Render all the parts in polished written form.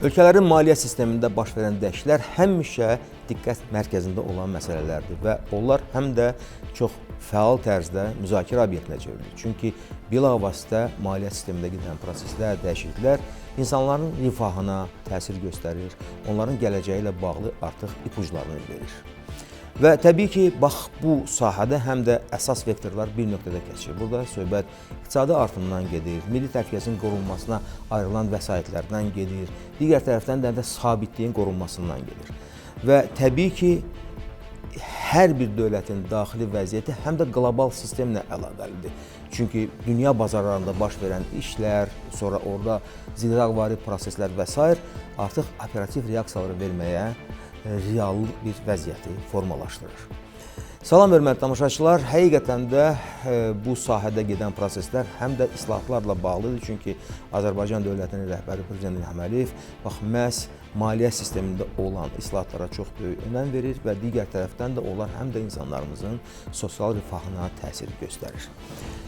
Ölkələrin maliyyə sistemində baş verən dəyişikliklər həmişə diqqət mərkəzində olan məsələlərdir və onlar həm də çox fəal tərzdə müzakirə obyektinə çevrilir. Çünki bilavasitə maliyyə sistemində gedən proseslər, dəyişikliklər insanların rifahına təsir göstərir, onların gələcəyi ilə bağlı artıq ipuclarını verir. Və təbii ki, bax bu sahədə həm də əsas vektorlar bir nöqtədə kəsişir. Burada söhbət iqtisadi artımdan gedir, milli təhlükəsizliyin qorunmasına ayrılan vəsaitlərdən gedir, digər tərəfdən də sabitliyin qorunmasından gedir. Və təbii ki, hər bir dövlətin daxili vəziyyəti həm də qlobal sistemlə əlaqəlidir. Çünki dünya bazarlarında baş verən işlər, sonra orada ziraqvari proseslər və sair artıq operativ reaksiyaları verməyə real bir vəziyyəti formalaşdırır. Salam hörmətli tamaşaçılar, həqiqətən də bu sahədə gedən proseslər həm də islahatlarla bağlıdır. Çünki Azərbaycan dövlətinin rəhbəri Prezident İlham Əliyev bax məhz maliyyə sistemində olan islahatlara çox böyük önəm verir və digər tərəfdən də onlar həm də insanlarımızın sosial rifahına təsir göstərir.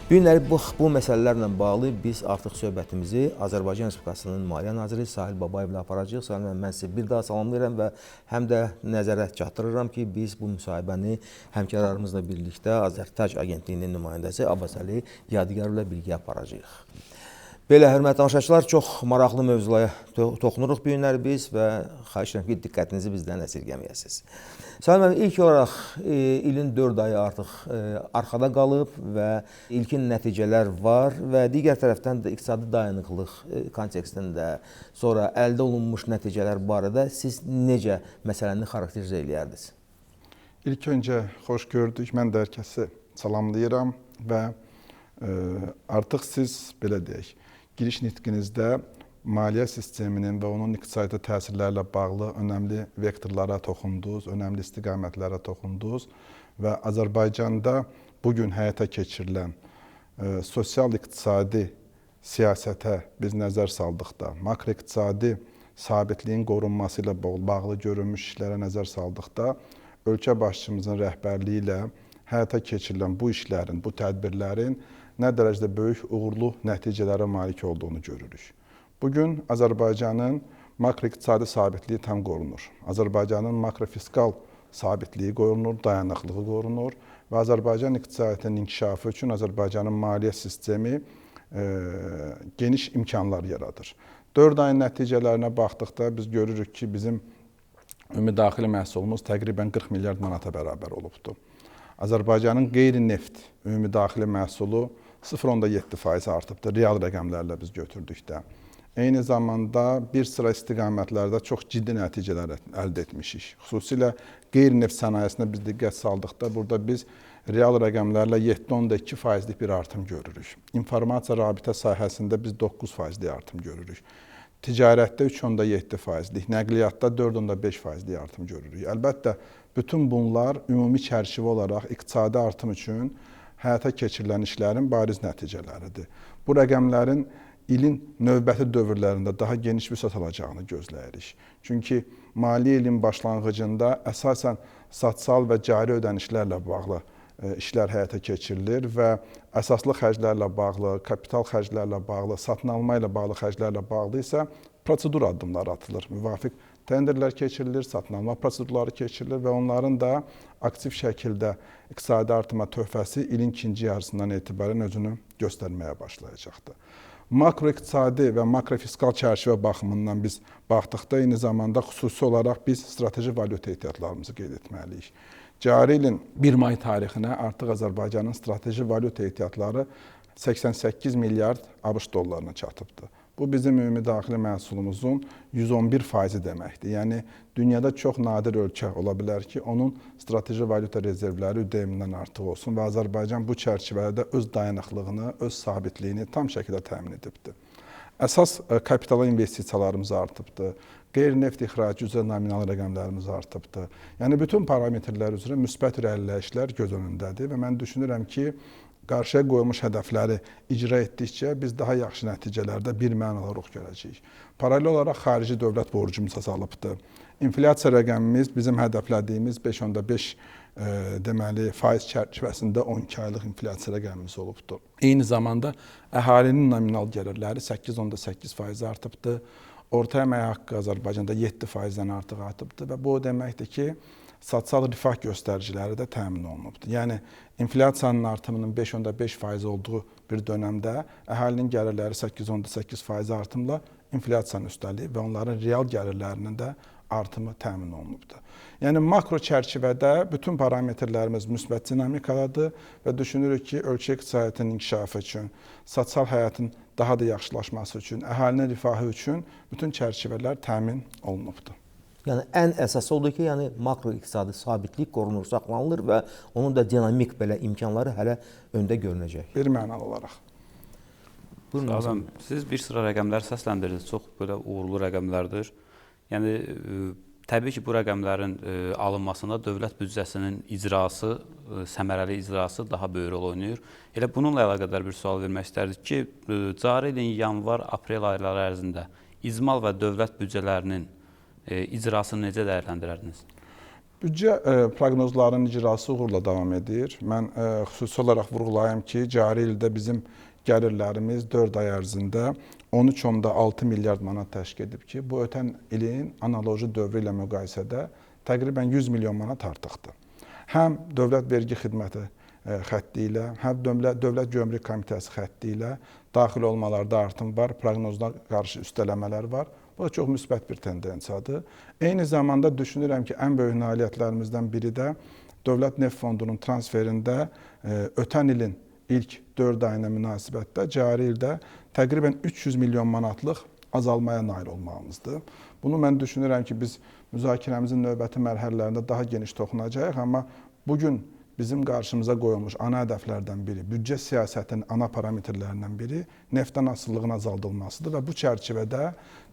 Bu günləri bu məsələlərlə bağlı biz artıq söhbətimizi Azərbaycan Respublikasının Maliyyə Naziri Sahil Babayevlə aparacağıq. Sahil müəllim, mən sizi bir daha salamlayıram və həm də nəzərə çatdırıram ki, biz bu müsahibəni həmkarlarımızla birlikdə Azərtac Agentliyinin nümayəndəsi Abbasəli Yadigarovla birgə aparacağıq. Belə, hörmətli tamaşaçılar, çox maraqlı mövzulara toxunuruq bu günləri biz və xahiş edirəm ki, diqqətinizi bizdən əsirgəməyəsiniz. Sahil müəllim, ilk olaraq ilin 4 ayı artıq arxada qalıb və ilkin nəticələr var və digər tərəfdən də iqtisadi dayanıqlıq kontekstində sonra əldə olunmuş nəticələr barədə siz necə məsələni xarakterizə eləyərdiniz? İlk öncə xoş gördük. Mən də hər kəsi salamlayıram və artıq siz belə deyək, giriş nitqinizdə maliyyə sisteminin və onun iqtisadiyyata təsirləri ilə bağlı önəmli vektorlara toxundunuz, önəmli istiqamətlərə toxundunuz və Azərbaycanda bugün həyata keçirilən sosial-iqtisadi siyasətə biz nəzər saldıqda, makroiqtisadi sabitliyin qorunması ilə bağlı görülmüş işlərə nəzər saldıqda, ölkə başçımızın rəhbərliyi ilə həyata keçirilən bu işlərin, bu tədbirlərin nə dərəcədə böyük uğurlu nəticələrə malik olduğunu görürük. Bugün Azərbaycanın makroiqtisadi sabitliyi tam qorunur. Azərbaycanın makrofiskal sabitliyi qorunur, dayanıqlığı qorunur və Azərbaycan iqtisadiyyatının inkişafı üçün Azərbaycanın maliyyə sistemi geniş imkanlar yaradır. 4 ayın nəticələrinə baxdıqda biz görürük ki, bizim ümumi daxili məhsulumuz təqribən 40 milyard manata bərabər olubdur. Azərbaycanın qeyri-neft ümumi daxili məhsulu 0,7% artıbdır, real rəqəmlərlə biz götürdükdə. Eyni zamanda bir sıra istiqamətlərdə çox ciddi nəticələr əldə etmişik. Xüsusilə qeyri-neft sənayesinə biz diqqət saldıqda burada biz real rəqəmlərlə 7,2%lik bir artım görürük. İnformasiya rabitə sahəsində biz 9%lik artım görürük. Ticarətdə 3,7%lik, nəqliyyatda 4,5%lik artım görürük. Əlbəttə, bütün bunlar ümumi çərçivə olaraq iqtisadi artım üçün həyata keçirilən işlərin bariz nəticələridir. Bu rəqəmlərin ilin növbəti dövrlərində daha geniş vüsət alacağını gözləyirik. Çünki maliyyə ilin başlanğıcında əsasən sosial və cari ödənişlərlə bağlı işlər həyata keçirilir və əsaslı xərclərlə bağlı, kapital xərclərlə bağlı, satın alma ilə bağlı xərclərlə bağlı isə prosedur addımları atılır. Müvafiq tenderlər keçirilir, satın alma prosedurları keçirilir və onların da aktiv şəkildə iqtisadi artıma töhfəsi ilin ikinci yarısından etibarən özünü göstərməyə başlayacaqdır. Makroiqtisadi və makrofiskal çərçivə baxımından biz baxdıqda eyni zamanda xüsusi olaraq biz strateji valyuta ehtiyatlarımızı qeyd etməliyik. Cari ilin 1 may tarixinə artıq Azərbaycanın strateji valyuta ehtiyatları 88 milyard ABŞ dollarına çatıbdır. Bu bizim ümumi daxili məhsulumuzun 111% deməkdir. Yəni dünyada çox nadir ölkə ola bilər ki, onun strateji valyuta rezervləri ÜDM-dən artıq olsun və Azərbaycan bu çərçivədə öz dayanıqlığını, öz sabitliyini tam şəkildə təmin edibdir. Əsas kapitala investisiyalarımız artıbdır. Qeyri-neft ixracı üzrə nominal rəqəmlərimiz artıbdır. Yəni bütün parametrlər üzrə müsbət irəliləyişlər göz önündədir və mən düşünürəm ki, qarşıya qoyulmuş hədəfləri icra etdikcə biz daha yaxşı nəticələrdə bir mənalı ruh görəcəyik. Paralel olaraq xarici dövlət borcumuz azalıbdır. İnflyasiya rəqəmimiz bizim hədəflədiyimiz 5,5 deməli faiz çərçivəsində 12 aylıq inflyasiya rəqəmimiz olubdur. Eyni zamanda əhalinin nominal gəlirləri 8,8% artıbdır. Orta əmək haqqı Azərbaycanda 7%-dən artıq artıbdır və bu o deməkdir ki, sosial rifah göstəriciləri də təmin olunubdur. Yəni inflyasiyanın artımının 5,5% olduğu bir dönəmdə əhalinin gəlirləri 8,8% artımla inflyasiyanın üstəliyi və onların real gəlirlərinin də artımı təmin olunubdur. Yəni makro çərçivədə bütün parametrlərimiz müsbət dinamikadadır və düşünürük ki, ölkə iqtisadiyyatının inkişafı üçün, sosial həyatın daha da yaxşılaşması üçün, əhalinin rifahı üçün bütün çərçivələr təmin olunubdur. Yəni ən əsası odur ki, yəni makroiqtisadi sabitlik qorunur, saxlanılır və onun da dinamik belə imkanları hələ öndə görünəcək. Bir mənalı olaraq. Buyurun. Sağ olun. Siz bir sıra rəqəmlər səsləndirdiniz. Çox belə uğurlu rəqəmlərdir. Yəni təbii ki, bu rəqəmlərin alınmasında dövlət büdcəsinin icrası, səmərəli icrası daha böyük rol oynayır. Elə bununla əlaqədar bir sual vermək istərdik ki, cari ilin yanvar-aprel ayları ərzində icmal və dövlət büdcələrinin icrasını necə dəyərləndirərdiniz? Büdcə proqnozlarının icrası uğurla davam edir. Mən xüsusi olaraq vurğulayım ki, cari ildə bizim gəlirlərimiz 4 ay ərzində 13,6 milyard manat təşkil edib ki, bu ötən ilin analoji dövrü ilə müqayisədə təqribən 100 milyon manat artıqdır. Həm Dövlət Vergi Xidməti xətti ilə, həm Dövlət Gömrük Komitəsi xətti ilə daxil olmalarda artım var, proqnozuna qarşı üstələmələr var. Bu da çox müsbət bir tendensiyadır. Eyni zamanda düşünürəm ki, ən böyük nailiyyətlərimizdən biri də Dövlət Neft Fondunun transferində ötən ilin ilk 4 ayına münasibətdə cari ildə təqribən 300 milyon manatlıq azalmaya nail olmağımızdır. Bunu mən düşünürəm ki, biz müzakirəmizin növbəti mərhələlərində daha geniş toxunacağıq, amma bugün bizim qarşımıza qoyulmuş ana hədəflərdən biri, büdcə siyasətinin ana parametrlərindən biri neftdən asılılığın azaldılmasıdır və bu çərçivədə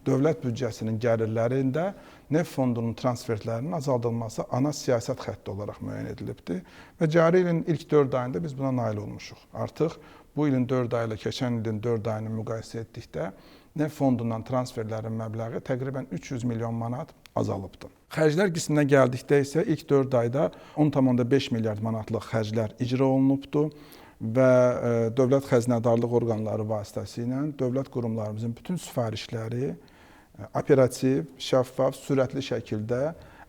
dövlət büdcəsinin gəlirlərində neft fondunun transferlərinin azaldılması ana siyasət xətti olaraq müəyyən edilibdir və cari ilin ilk 4 ayında biz buna nail olmuşuq. Artıq bu ilin 4 ayı ilə keçən ilin 4 ayını müqayisə etdikdə neft fondundan transferlərin məbləği təqribən 300 milyon manat azalıbdır. Xərclər qisminə gəldikdə isə ilk 4 ayda 10,5 milyard manatlıq xərclər icra olunubdur və dövlət xəzinədarlıq orqanları vasitəsilə dövlət qurumlarımızın bütün sifarişləri operativ, şəffaf, sürətli şəkildə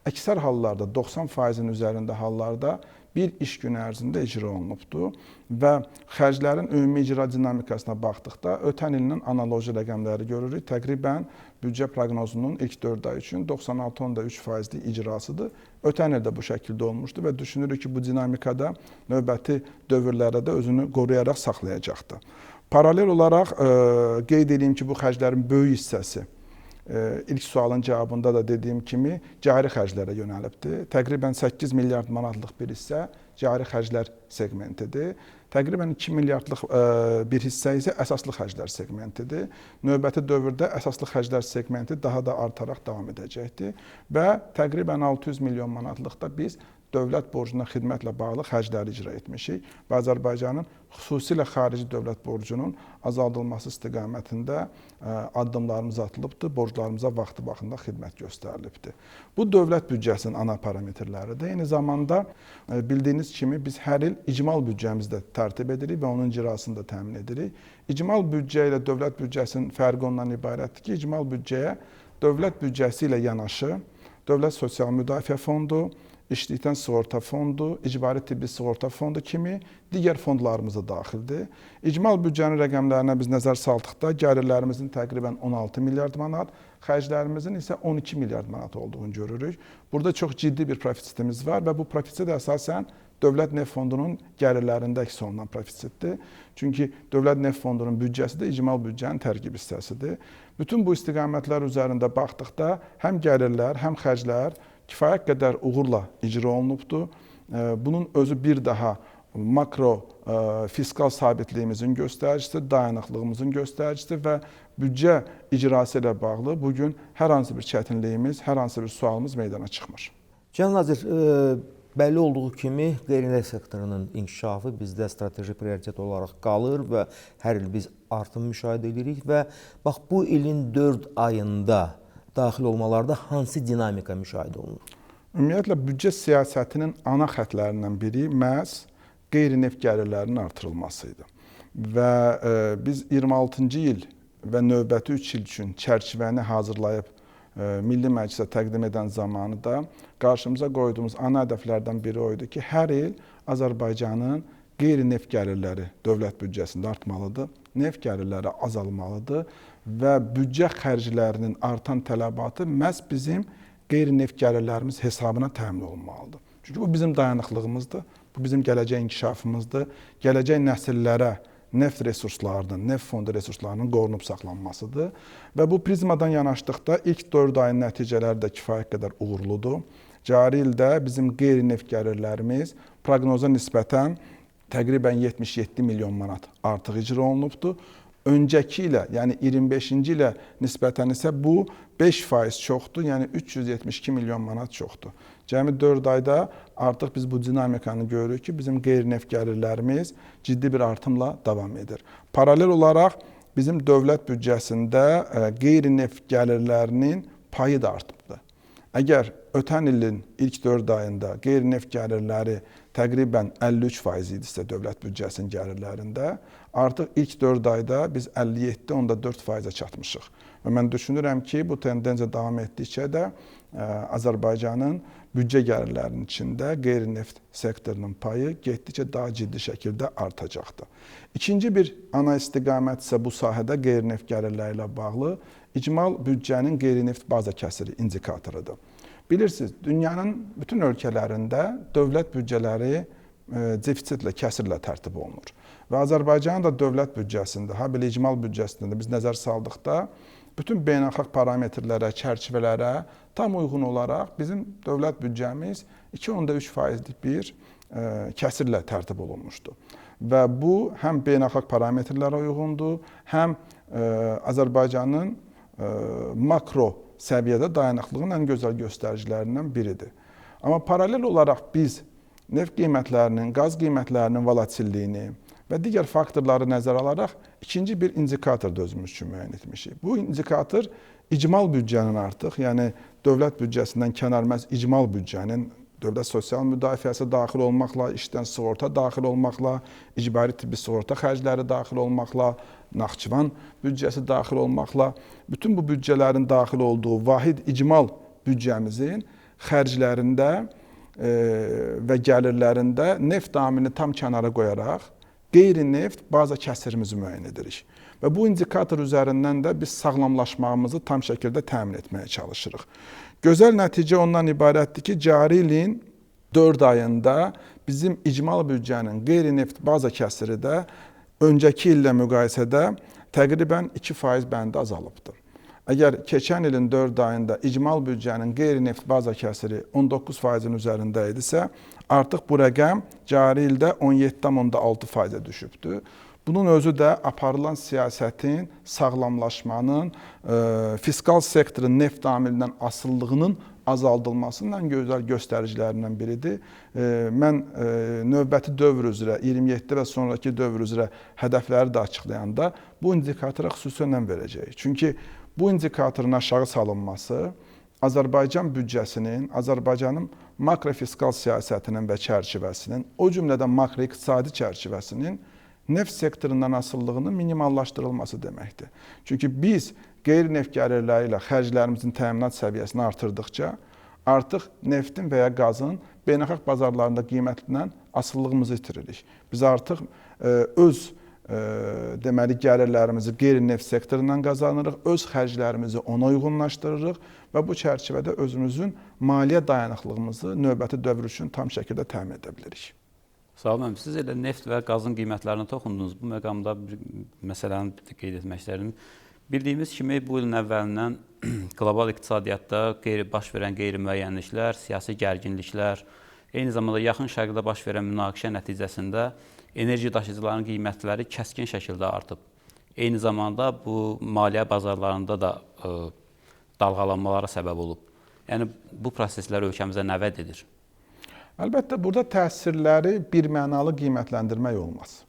əksər hallarda 90%-in üzərində hallarda bir iş günü ərzində icra olunubdur və xərclərin ümumi icra dinamikasına baxdıqda ötən ilin analoji rəqəmləri görürük. Təqribən büdcə proqnozunun ilk 4 ay üçün 96,3%lik icrasıdır. Ötən ildə bu şəkildə olmuşdu və düşünürük ki, bu dinamikada növbəti dövrlərdə də özünü qoruyaraq saxlayacaqdır. Paralel olaraq qeyd edeyim ki, bu xərclərin böyük hissəsi İlk sualın cavabında da dediyim kimi cari xərclərə yönəlibdir. Təqribən 8 milyard manatlıq bir hissə cari xərclər segmentidir. Təqribən 2 milyardlıq bir hissə isə əsaslı xərclər segmentidir. Növbəti dövrdə əsaslı xərclər segmenti daha da artaraq davam edəcəkdir və təqribən 600 milyon manatlıqda biz dövlət borcuna xidmətlə bağlı xərcləri icra etmişik və Azərbaycanın xüsusilə xarici dövlət borcunun azaldılması istiqamətində addımlarımız atılıbdır, borclarımıza vaxtı-vaxtında xidmət göstərilibdir. Bu dövlət büdcəsinin ana parametrləridir. Eyni zamanda bildiyiniz kimi biz hər il icmal büdcəmizi də tərtib edirik və onun icrasını da təmin edirik. İcmal büdcə ilə dövlət büdcəsinin fərqi ondan ibarətdir ki, icmal büdcəyə dövlət büdcəsi ilə yanaşı Dövlət Sosial Müdafiə Fondu, İşlikdən Sığorta Fondu, İcbari Tibbi Sığorta Fondu kimi digər fondlarımız da daxildir. İcmal büdcənin rəqəmlərinə biz nəzər saldıqda gəlirlərimizin təqribən 16 milyard manat, xərclərimizin isə 12 milyard manat olduğunu görürük. Burada çox ciddi bir profitsitimiz var və bu profitsit əsasən Dövlət Neft Fondunun gəlirlərində əks olunan profitsitdir. Çünki Dövlət Neft Fondunun büdcəsi də icmal büdcənin tərkib hissəsidir. Bütün bu istiqamətlər üzərində baxdıqda həm gəlirlər, həm xərclər kifayət qədər uğurla icra olunubdur. Bunun özü bir daha makro fiskal sabitliyimizin göstəricisi, dayanıqlığımızın göstəricisi və büdcə icrası ilə bağlı bugün hər hansı bir çətinliyimiz, hər hansı bir sualımız meydana çıxmır. Cənab Nazir, bəlli olduğu kimi qeyri-neft sektorunun inkişafı bizdə strateji prioritet olaraq qalır və hər il biz artım müşahidə edirik və bax bu ilin 4 ayında daxil olmalarda hansı dinamika müşahidə olunur? Ümumiyyətlə, büdcə siyasətinin ana xətlərindən biri məhz qeyri-neft gəlirlərinin artırılması idi. Və biz 26-cı il və növbəti 3 il üçün çərçivəni hazırlayıb Milli Məclisə təqdim edən zamanı da qarşımıza qoyduğumuz ana hədəflərdən biri o idi ki, hər il Azərbaycanın qeyri-neft gəlirləri dövlət büdcəsində artmalıdır, neft gəlirləri azalmalıdır və büdcə xərclərinin artan tələbatı məhz bizim qeyri-neft gəlirlərimiz hesabına təmin olunmalıdır. Çünki bu bizim dayanıqlığımızdır, bu bizim gələcək inkişafımızdır, gələcək nəsillərə neft resurslarının, neft fondu resurslarının qorunub saxlanmasıdır. Və bu prizmadan yanaşdıqda ilk 4 ayın nəticələri də kifayət qədər uğurludur. Cari ildə bizim qeyri-neft gəlirlərimiz proqnoza nisbətən təqribən 77 milyon manat artıq icra olunubdur. Öncəki ilə, yəni 25-ci ilə nisbətən isə bu 5% çoxdur, yəni 372 milyon manat çoxdur. Cəmi 4 ayda artıq biz bu dinamikanı görürük ki, bizim qeyri-neft gəlirlərimiz ciddi bir artımla davam edir. Paralel olaraq bizim dövlət büdcəsində qeyri-neft gəlirlərinin payı da artdı. Əgər ötən ilin ilk 4 ayında qeyri-neft gəlirləri təqribən 53% idisə dövlət büdcəsinin gəlirlərində, artıq ilk 4 ayda biz 57,4%-ə çatmışıq. Və mən düşünürəm ki, bu tendensiya davam etdikcə də Azərbaycanın büdcə gəlirlərinin içində qeyri-neft sektorunun payı getdikcə daha ciddi şəkildə artacaqdır. İkinci bir ana istiqamət isə bu sahədə qeyri-neft gəlirləri ilə bağlı icmal büdcənin qeyri-neft baza kəsiri indikatorudur. Bilirsiniz, dünyanın bütün ölkələrində dövlət büdcələri defisitlə, kəsirlə tərtib olunur. Və Azərbaycanın da dövlət büdcəsində, ha belə icmal büdcəsində də biz nəzər saldıqda bütün beynəlxalq parametrlərə, çərçivələrə tam uyğun olaraq bizim dövlət büdcəmiz 2,3%lik bir kəsirlə tərtib olunmuşdu. Və bu həm beynəlxalq parametrlərə uyğundur, həm Azərbaycanın makro səviyyədə dayanıqlığın ən gözəl göstəricilərindən biridir. Amma paralel olaraq biz neft qiymətlərinin, qaz qiymətlərinin volatilliyini və digər faktorları nəzərə alaraq ikinci bir indikator da özümüz üçün müəyyən etmişik. Bu indikator icmal büdcənin artıq, yəni dövlət büdcəsindən kənar məhz icmal büdcənin, dövlət sosial müdafiəsi daxil olmaqla, işdən sığorta daxil olmaqla, icbari tibbi sığorta xərcləri daxil olmaqla, Naxçıvan büdcəsi daxil olmaqla, bütün bu büdcələrin daxil olduğu vahid icmal büdcəmizin xərclərində və gəlirlərində neft amilini tam kənara qoyaraq qeyri-neft baza kəsirimizi müəyyən edirik. Və bu indikator üzərindən də biz sağlamlaşmağımızı tam şəkildə təmin etməyə çalışırıq. Gözəl nəticə ondan ibarətdir ki, cari ilin 4 ayında bizim icmal büdcənin qeyri-neft baza kəsiri də öncəki illə müqayisədə təqribən 2% bəndi azalıbdır. Əgər keçən ilin 4 ayında icmal büdcənin qeyri-neft baza kəsiri 19%-in üzərində idisə, artıq bu rəqəm cari ildə 17,6%-ə düşübdür. Bunun özü də aparılan siyasətin, sağlamlaşmanın, fiskal sektorun neft amilindən asılılığının azaldılmasının ən gözəl göstəricilərindən biridir. Mən növbəti dövr üzrə, 27 və sonraki dövr üzrə hədəfləri də açıqlayanda bu indikatora xüsusi önəm verəcəyik. Çünki bu indikatorun aşağı salınması Azərbaycan büdcəsinin, Azərbaycanın makrofiskal siyasətinin və çərçivəsinin, o cümlədən makroiqtisadi çərçivəsinin neft sektorundan asılılığının minimallaşdırılması deməkdir. Çünki biz qeyri-neft gəlirləri ilə xərclərimizin təminat səviyyəsini artırdıqca, artıq neftin və ya qazın beynəlxalq bazarlarında qiymətindən asılılığımızı itiririk. Biz artıq öz deməli gəlirlərimizi qeyri-neft sektorundan qazanırıq, öz xərclərimizi ona uyğunlaşdırırıq və bu çərçivədə özümüzün maliyyə dayanıqlığımızı növbəti dövr üçün tam şəkildə təmin edə bilirik. Sağ olun. Siz elə neft və qazın qiymətlərinə toxundunuz. Bu məqamda bir məsələni qeyd etmək istərdim. Bildiyimiz kimi bu ilin əvvəlindən qlobal iqtisadiyyatda baş verən qeyri-müəyyənliklər, siyasi gərginliklər, eyni zamanda Yaxın Şərqdə baş verən münaqişə nəticəsində enerji daşıyıcılarının qiymətləri kəskin şəkildə artıb. Eyni zamanda bu maliyyə bazarlarında da dalğalanmalara səbəb olub. Yəni bu proseslər ölkəmizə nə vəd edir? Əlbəttə, burada təsirləri bir mənalı qiymətləndirmək olmaz.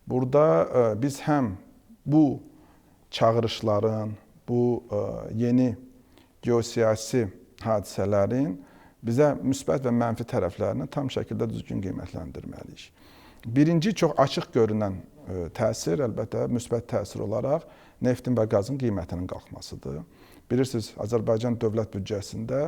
Burada biz həm bu çağırışların, bu yeni geosiyasi hadisələrin bizə müsbət və mənfi tərəflərini tam şəkildə düzgün qiymətləndirməliyik. Birinci çox açıq görünən təsir, əlbəttə müsbət təsir olaraq neftin və qazın qiymətinin qalxmasıdır. Bilirsiniz, Azərbaycan dövlət büdcəsində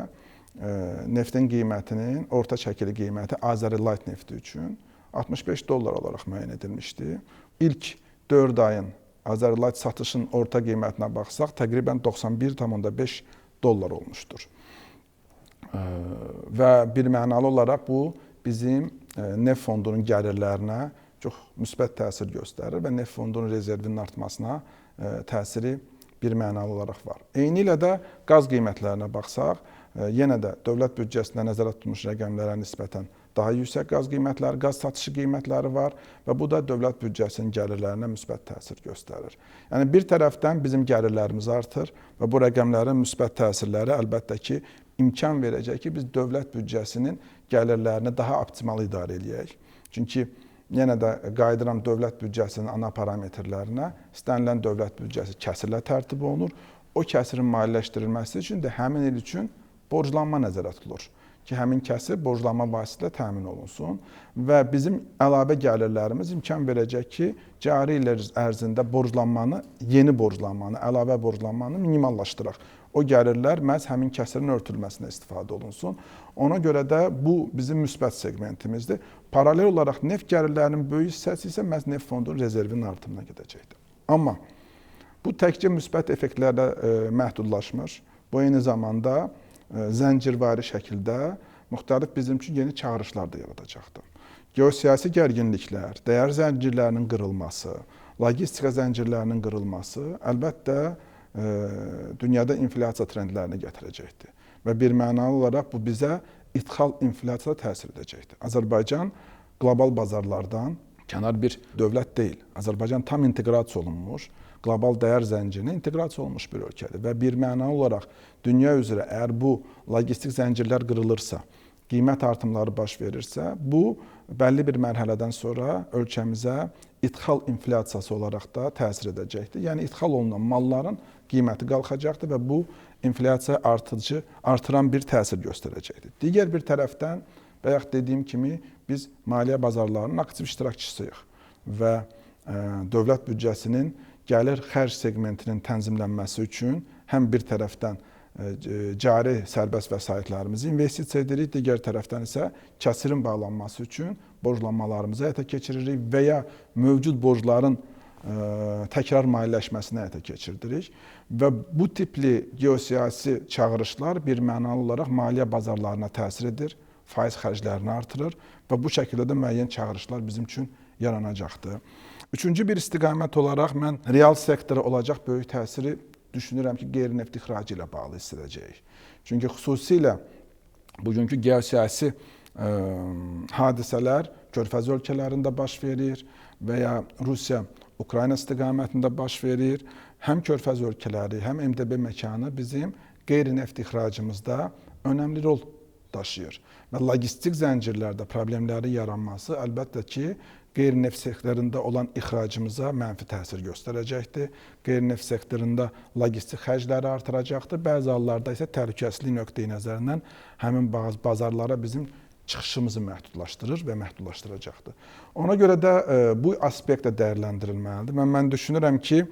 neftin qiymətinin orta çəkili qiyməti Azəri Light nefti üçün 65 dollar olaraq müəyyən edilmişdi. İlk 4 ayın Azəri Light satışın orta qiymətinə baxsaq, təqribən 91,5 dollar olmuşdur. Və bir mənalı olaraq bu bizim neft fondunun gəlirlərinə çox müsbət təsir göstərir və neft fondunun rezervinin artmasına təsiri bir mənalı olaraq var. Eyni ilə də qaz qiymətlərinə baxsaq, yenə də dövlət büdcəsində nəzərdə tutulmuş rəqəmlərə nisbətən daha yüksək qaz qiymətləri, qaz satışı qiymətləri var və bu da dövlət büdcəsinin gəlirlərinə müsbət təsir göstərir. Yəni bir tərəfdən bizim gəlirlərimiz artır və bu rəqəmlərin müsbət təsirləri əlbəttə ki, imkan verəcək ki, biz dövlət büdcəsinin gəlirlərini daha optimal idarə eləyək. Çünki yenə də qayıdıram dövlət büdcəsinin ana parametrlərinə. İstənilən dövlət büdcəsi kəsirlə tərtib olunur. O kəsirin maliyyələşdirilməsi üçün də həmin il üçün borclanma nəzərdə tutulur ki, həmin kəsir borclanma vasitəsilə təmin olunsun və bizim əlavə gəlirlərimiz imkan verəcək ki, cari il ərzində borclanmanı, yeni borclanmanı, əlavə borclanmanı minimallaşdıraq. O gəlirlər məhz həmin kəsirin örtülməsinə istifadə olunsun. Ona görə də bu bizim müsbət segmentimizdir. Paralel olaraq neft gəlirlərinin böyük hissəsi isə məhz neft fondunun rezervinin artımına gedəcəkdir. Amma bu təkcə müsbət effektlərlə məhdudlaşmır. Bu eyni zamanda zəncirvari şəkildə müxtəlif bizim üçün yeni çağırışlar da yaradacaqdır. Geosiyasi gərginliklər, dəyər zəncirlərinin qırılması, logistika zəncirlərinin qırılması əlbəttə dünyada inflyasiya trendlərini gətirəcəkdir. Və bir mənalı olaraq bu bizə idxal inflyasiyaya təsir edəcəkdir. Azərbaycan qlobal bazarlardan kənar bir dövlət deyil. Azərbaycan tam inteqrasiya olunmuş, qlobal dəyər zəncirinə inteqrasiya olunmuş bir ölkədir və bir mənalı olaraq dünya üzrə əgər bu logistik zəncirlər qırılırsa, qiymət artımları baş verirsə, bu bəlli bir mərhələdən sonra ölkəmizə idxal inflyasiyası olaraq da təsir edəcəkdir. Yəni idxal olunan malların qiyməti qalxacaqdır və bu inflyasiya artıran bir təsir göstərəcəkdir. Digər bir tərəfdən, bayaq dediyim kimi, biz maliyyə bazarlarının aktiv iştirakçısıyıq və dövlət büdcəsinin gəlir xərc segmentinin tənzimlənməsi üçün həm bir tərəfdən cari sərbəst vəsaitlərimizi investisiya edirik, digər tərəfdən isə kəsirin bağlanması üçün borclanmalarımızı həyata keçiririk və ya mövcud borcların təkrar maliyyələşməsini həyata keçirdirik və bu tipli geosiyasi çağırışlar bir mənalı olaraq maliyyə bazarlarına təsir edir, faiz xərclərini artırır və bu şəkildə də müəyyən çağırışlar bizim üçün yaranacaqdır. Üçüncü bir istiqamət olaraq mən real sektora olacaq böyük təsiri düşünürəm ki, qeyri-neft ixracı ilə bağlı hiss edəcəyik. Çünki xüsusilə bugünkü geosiyasi hadisələr Körfəz ölkələrində baş verir və ya Rusiya Ukrayna istiqamətində baş verir. Həm Körfəz ölkələri, həm MDB məkanı bizim qeyri-neft ixracımızda önəmli rol daşıyır. Və logistik zəncirlərdə problemlərin yaranması əlbəttə ki, qeyri-neft sektorunda olan ixracımıza mənfi təsir göstərəcəkdir. Qeyri-neft sektorunda logistik xərcləri artıracaqdır. Bəzi hallarda isə təhlükəsizlik nöqteyi nəzərindən həmin bazarlara bizim çıxışımızı məhdudlaşdırır və məhdudlaşdıracaqdır. Ona görə də bu aspekt də dəyərləndirilməlidir. Mən düşünürəm ki,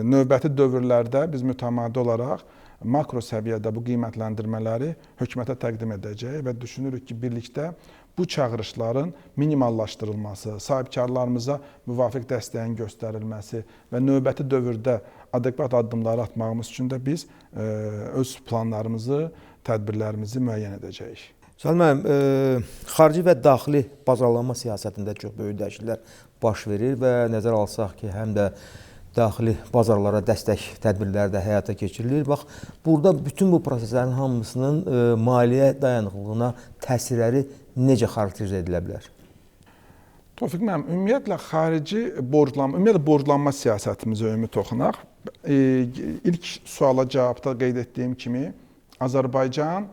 növbəti dövrlərdə biz mütəmadi olaraq makro səviyyədə bu qiymətləndirmələri hökumətə təqdim edəcəyik və düşünürük ki, birlikdə bu çağırışların minimallaşdırılması, sahibkarlarımıza müvafiq dəstəyin göstərilməsi və növbəti dövrdə adekvat addımları atmağımız üçün də biz öz planlarımızı, tədbirlərimizi müəyyən edəcəyik. Vüsal müəllim, xarici və daxili bazarlanma siyasətində çox böyük dəyişikliklər baş verir və nəzərə alsaq ki, həm də daxili bazarlara dəstək tədbirləri də həyata keçirilir. Bax, burada bütün bu proseslərin hamısının maliyyə dayanıqlığına təsirləri necə xarakterizə edilə bilər? Tofiq müəllim, ümumiyyətlə xarici borclanma, ümumiyyətlə borclanma siyasətimizə ümumi toxunaq. İlk suala cavabda qeyd etdiyim kimi, Azərbaycan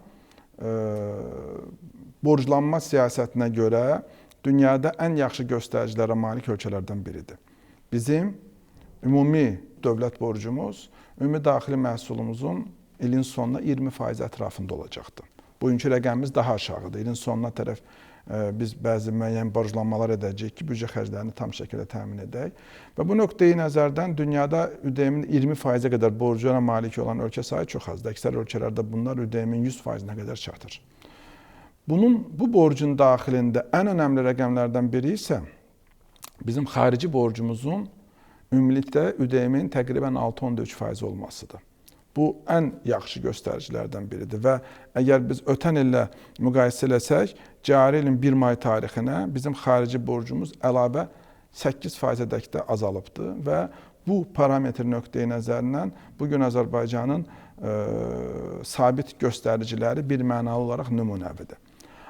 borclanma siyasətinə görə dünyada ən yaxşı göstəricilərə malik ölkələrdən biridir. Bizim ümumi dövlət borcumuz, ümumi daxili məhsulumuzun ilin sonuna 20% ətrafında olacaqdır. Bugünkü rəqəmimiz daha aşağıdır. İlin sonuna tərəf biz bəzi müəyyən borclanmalar edəcəyik ki, büdcə xərclərini tam şəkildə təmin edək. Və bu nöqteyi nəzərdən dünyada ÜDM-in 20%-ə qədər borcuna malik olan ölkə sayı çox azdır. Əksər ölkələrdə bunlar ÜDM-in 100%-nə qədər çatır. Bu borcun daxilində ən önəmli rəqəmlərdən biri isə bizim xarici borcumuzun ümumilikdə ÜDM-in təqribən 6,3% olmasıdır. Bu ən yaxşı göstəricilərdən biridir və əgər biz ötən illə müqayisə eləsək, cari ilin 1 may tarixinə bizim xarici borcumuz əlavə 8%-ədək də azalıbdır və bu parametr nöqteyi nəzərindən bugün Azərbaycanın sabit göstəriciləri bir mənalı olaraq nümunəvidir.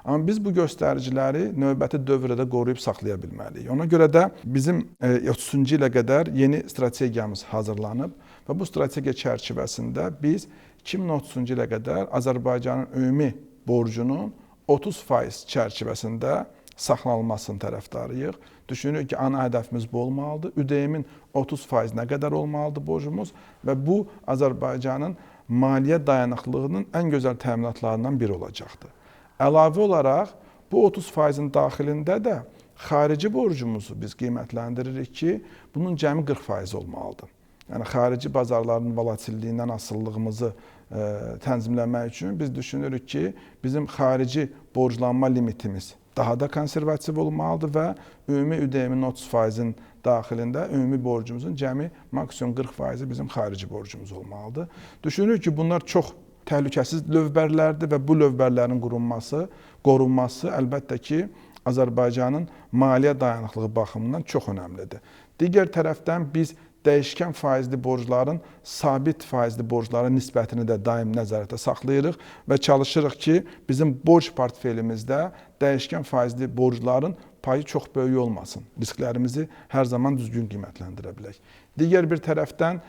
Amma biz bu göstəriciləri növbəti dövrdə də qoruyub saxlaya bilməliyik. Ona görə də bizim 30-cu ilə qədər yeni strategiyamız hazırlanıb və bu strategiya çərçivəsində biz 2030-cu ilə qədər Azərbaycanın ümumi borcunun 30% çərçivəsində saxlanılmasının tərəfdarıyıq. Düşünürük ki, ana hədəfimiz bu olmalıdır. ÜDM-in 30%-nə qədər olmalıdır borcumuz və bu Azərbaycanın maliyyə dayanıqlığının ən gözəl təminatlarından biri olacaqdır. Əlavə olaraq bu 30%-in daxilində də xarici borcumuzu biz qiymətlendiririk ki, bunun cəmi 40% olmalıdır. Yəni xarici bazarların volatilliyindən asılılığımızı tənzimləmək üçün biz düşünürük ki, bizim xarici borclanma limitimiz daha da konservativ olmalıdır və ümumi ÜDM-in 30%-in daxilində ümumi borcumuzun cəmi maksimum 40%-i bizim xarici borcumuz olmalıdır. Düşünürük ki, bunlar çox təhlükəsiz lövbərlərdir və bu lövbərlərin qorunması əlbəttə ki, Azərbaycanın maliyyə dayanıqlığı baxımından çox önəmlidir. Digər tərəfdən biz dəyişkən faizli borcların sabit faizli borclara nisbətini də daim nəzarətdə saxlayırıq və çalışırıq ki, bizim borc portfelimizdə dəyişkən faizli borcların payı çox böyük olmasın. Risklərimizi hər zaman düzgün qiymətləndirə bilək. Digər bir tərəfdən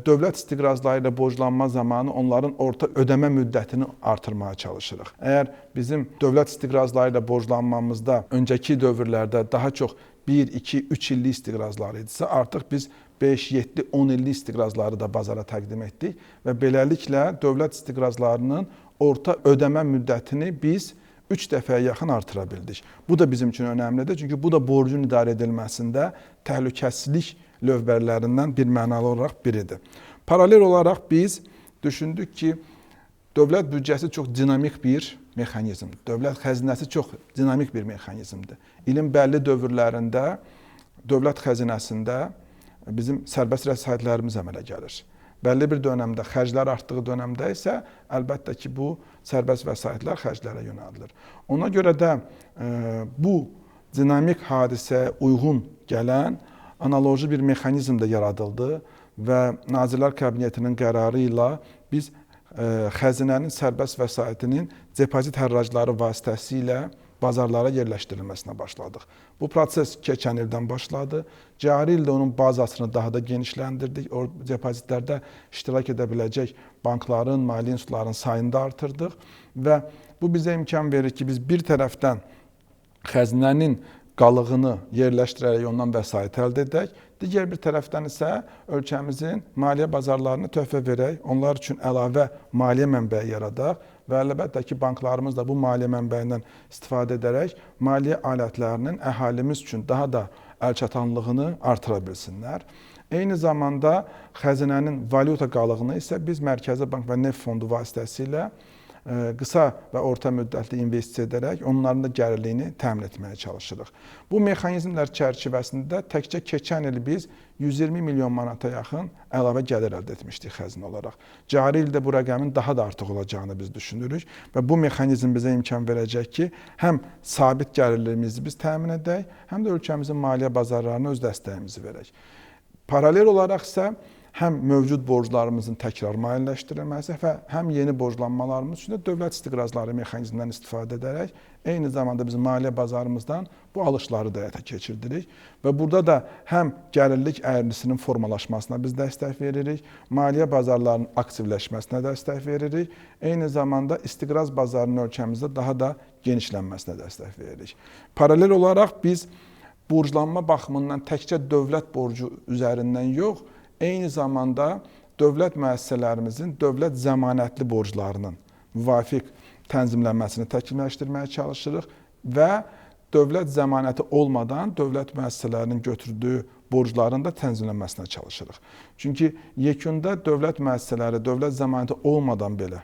dövlət istiqrazları ilə borclanma zamanı onların orta ödəmə müddətini artırmağa çalışırıq. Əgər bizim dövlət istiqrazları ilə borclanmamızda öncəki dövrlərdə daha çox 1, 2, 3 illik istiqrazları idisə, artıq biz 5, 7, 10 illik istiqrazları da bazara təqdim etdik və beləliklə dövlət istiqrazlarının orta ödəmə müddətini biz 3 dəfəyə yaxın artıra bildik. Bu da bizim üçün önəmlidir, çünki bu da borcun idarə edilməsində təhlükəsizlik lövbərlərindən bir mənalı olaraq biridir. Paralel olaraq biz düşündük ki, dövlət büdcəsi çox dinamik bir mexanizmdir. Dövlət xəzinəsi çox dinamik bir mexanizmdir. İlin bəlli dövrlərində dövlət xəzinəsində bizim sərbəst vəsaitlərimiz əmələ gəlir. Bəlli bir dönəmdə, xərclər artdığı dönəmdə isə əlbəttə ki, bu sərbəst vəsaitlər xərclərə yönəldilir. Ona görə də bu dinamik hadisəyə uyğun gələn analoji bir mexanizm də yaradıldı və Nazirlər Kabinetinin qərarı ilə biz xəzinənin sərbəst vəsaitinin depozit hərracları vasitəsilə bazarlara yerləşdirilməsinə başladıq. Bu proses keçən ildən başladı. Cari ildə onun bazasını daha da genişləndirdik. O depozitlərdə iştirak edə biləcək bankların, maliyyə institutlarının sayını da artırdıq və bu bizə imkan verir ki, biz bir tərəfdən xəzinənin qalığını yerləşdirərək ondan vəsait əldə edək. Digər bir tərəfdən isə ölkəmizin maliyyə bazarlarına töhfə verək, onlar üçün əlavə maliyyə mənbəyi yaradaq və əlbəttə ki, banklarımız da bu maliyyə mənbəyindən istifadə edərək maliyyə alətlərinin əhalimiz üçün daha da əlçatanlığını artıra bilsinlər. Eyni zamanda xəzinənin valyuta qalığını isə biz Mərkəzi Bank və Neft Fondu vasitəsilə qısa və orta müddətli investisiya edərək onların da gəlirliyini təmin etməyə çalışırıq. Bu mexanizmlər çərçivəsində təkcə keçən il biz 120 milyon manata yaxın əlavə gəlir əldə etmişdik xəzinə olaraq. Cari ildə bu rəqəmin daha da artıq olacağını biz düşünürük və bu mexanizm bizə imkan verəcək ki, həm sabit gəlirliyimizi biz təmin edək, həm də ölkəmizin maliyyə bazarlarına öz dəstəyimizi verək. Paralel olaraq isə həm mövcud borclarımızın təkrar maliyyələşdirilməsi və həm yeni borclanmalarımız üçün də dövlət istiqrazları mexanizmindən istifadə edərək eyni zamanda biz maliyyə bazarımızdan bu alışları da həyata keçirdirik və burada da həm gəlirlik əyrisinin formalaşmasına biz dəstək veririk, maliyyə bazarlarının aktivləşməsinə dəstək veririk, eyni zamanda istiqraz bazarının ölkəmizdə daha da genişlənməsinə dəstək veririk. Paralel olaraq biz borclanma baxımından təkcə dövlət borcu üzərindən yox, eyni zamanda dövlət müəssisələrimizin dövlət zəmanətli borclarının müvafiq tənzimlənməsini təkmilləşdirməyə çalışırıq. Və dövlət zəmanəti olmadan dövlət müəssisələrinin götürdüyü borcların da tənzimlənməsinə çalışırıq. Çünki yekunda dövlət müəssisələri dövlət zəmanəti olmadan belə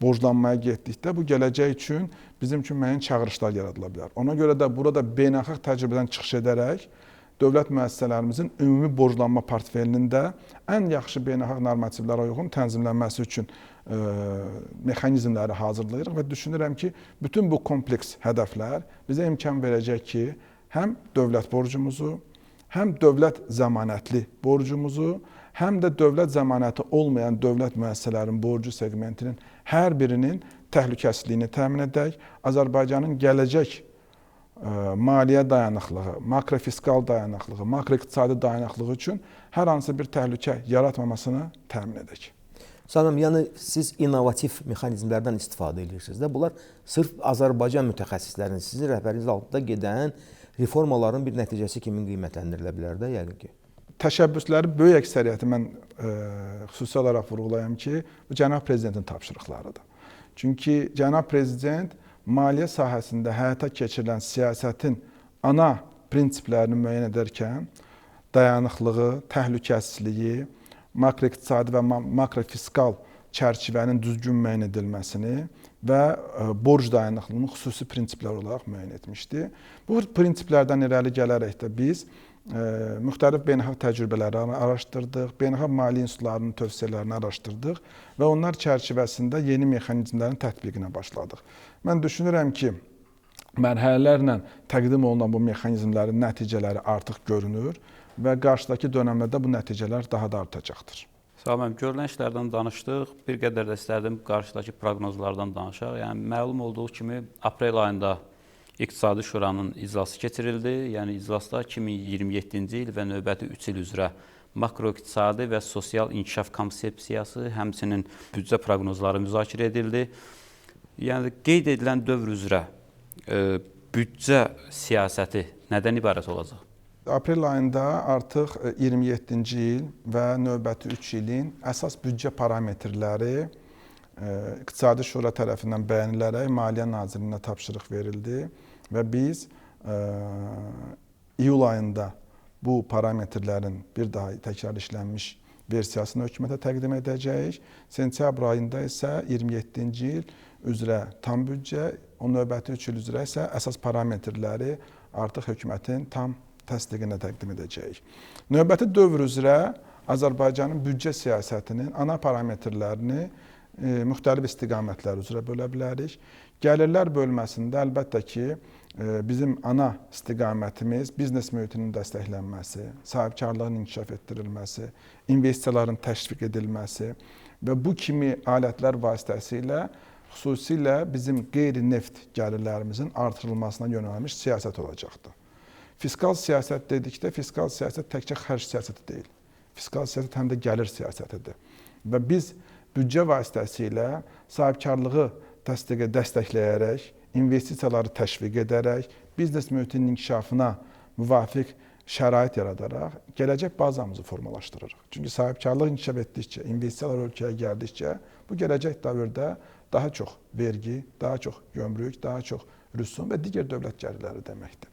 borclanmaya getdikdə bu gələcək üçün bizim üçün müəyyən çağırışlar yaradıla bilər. Ona görə də burada beynəlxalq təcrübədən çıxış edərək dövlət müəssisələrimizin ümumi borclanma portfelinin də ən yaxşı beynəlxalq normativlərə uyğun tənzimlənməsi üçün mexanizmləri hazırlayırıq və düşünürəm ki, bütün bu kompleks hədəflər bizə imkan verəcək ki, həm dövlət borcumuzu, həm dövlət zəmanətli borcumuzu, həm də dövlət zəmanəti olmayan dövlət müəssisələrinin borcu seqmentinin hər birinin təhlükəsizliyini təmin edək. Azərbaycanın gələcək maliyyə dayanıqlığı, makrofiskal dayanıqlığı, makroiqtisadi dayanıqlığı üçün hər hansı bir təhlükə yaratmamasını təmin edək. Sanım, yəni siz innovativ mexanizmlərdən istifadə edirsiniz də. Bunlar sırf Azərbaycan mütəxəssislərinin, sizin rəhbərliyiniz altında gedən reformaların bir nəticəsi kimi qiymətləndirilə bilər də yəqin ki. Təşəbbüsləri böyük əksəriyyəti mən xüsusi olaraq vurğulayam ki, bu cənab prezidentin tapşırıqlarıdır. Çünki cənab prezident maliyyə sahəsində həyata keçirilən siyasətin ana prinsiplərini müəyyən edərkən dayanıqlığı, təhlükəsizliyi, makroiqtisadi və makrofiskal çərçivənin düzgün müəyyən edilməsini və borc dayanıqlığını xüsusi prinsiplər olaraq müəyyən etmişdi. Bu prinsiplərdən irəli gələrək də biz müxtəlif beynəlxalq təcrübələri araşdırdıq, beynəlxalq maliyyə institutlarının tövsiyələrini araşdırdıq və onlar çərçivəsində yeni mexanizmlərin tətbiqinə başladıq. Mən düşünürəm ki, mərhələlərlə təqdim olunan bu mexanizmlərin nəticələri artıq görünür və qarşıdakı dönəmlərdə bu nəticələr daha da artacaqdır. Sağ olun, görülən işlərdən danışdıq. Bir qədər də istərdim qarşıdakı proqnozlardan danışaq. Yəni məlum olduğu kimi aprel ayında İqtisadi Şuranın iclası keçirildi. Yəni iclasda 2027-ci il və növbəti 3 il üzrə makroiqtisadi və sosial inkişaf konsepsiyası, həmçinin büdcə proqnozları müzakirə edildi. Yəni qeyd edilən dövr üzrə büdcə siyasəti nədən ibarət olacaq? Aprel ayında artıq 27-ci il və növbəti 3 ilin əsas büdcə parametrləri İqtisadi Şura tərəfindən bəyənilərək Maliyyə Nazirliyinə tapşırıq verildi və biz iyul ayında bu parametrlərin bir daha təkrar işlənmiş versiyasını hökumətə təqdim edəcəyik. Sentyabr ayında isə 27-ci il üzrə tam büdcə, o növbəti 3 il üzrə isə əsas parametrləri artıq hökumətin tam təsdiqinə təqdim edəcəyik. Növbəti dövr üzrə Azərbaycanın büdcə siyasətinin ana parametrlərini müxtəlif istiqamətlər üzrə bölə bilərik. Gəlirlər bölməsində əlbəttə ki, bizim ana istiqamətimiz biznes mühitinin dəstəklənməsi, sahibkarlığın inkişaf etdirilməsi, investisiyaların təşviq edilməsi və bu kimi alətlər vasitəsilə xüsusilə bizim qeyri-neft gəlirlərimizin artırılmasına yönəlmiş siyasət olacaqdır. Fiskal siyasət dedikdə, fiskal siyasət təkcə xərc siyasəti deyil. Fiskal siyasət həm də gəlir siyasətidir. Və biz büdcə vasitəsilə sahibkarlığı dəstəkləyərək, investisiyaları təşviq edərək, biznes mühitinin inkişafına müvafiq şərait yaradaraq gələcək bazamızı formalaşdırırıq. Çünki sahibkarlıq inkişaf etdikcə, investisiyalar ölkəyə gəldikcə bu gələcək dövrdə daha çox vergi, daha çox gömrük, daha çox rüsum və digər dövlət gəlirləri deməkdir.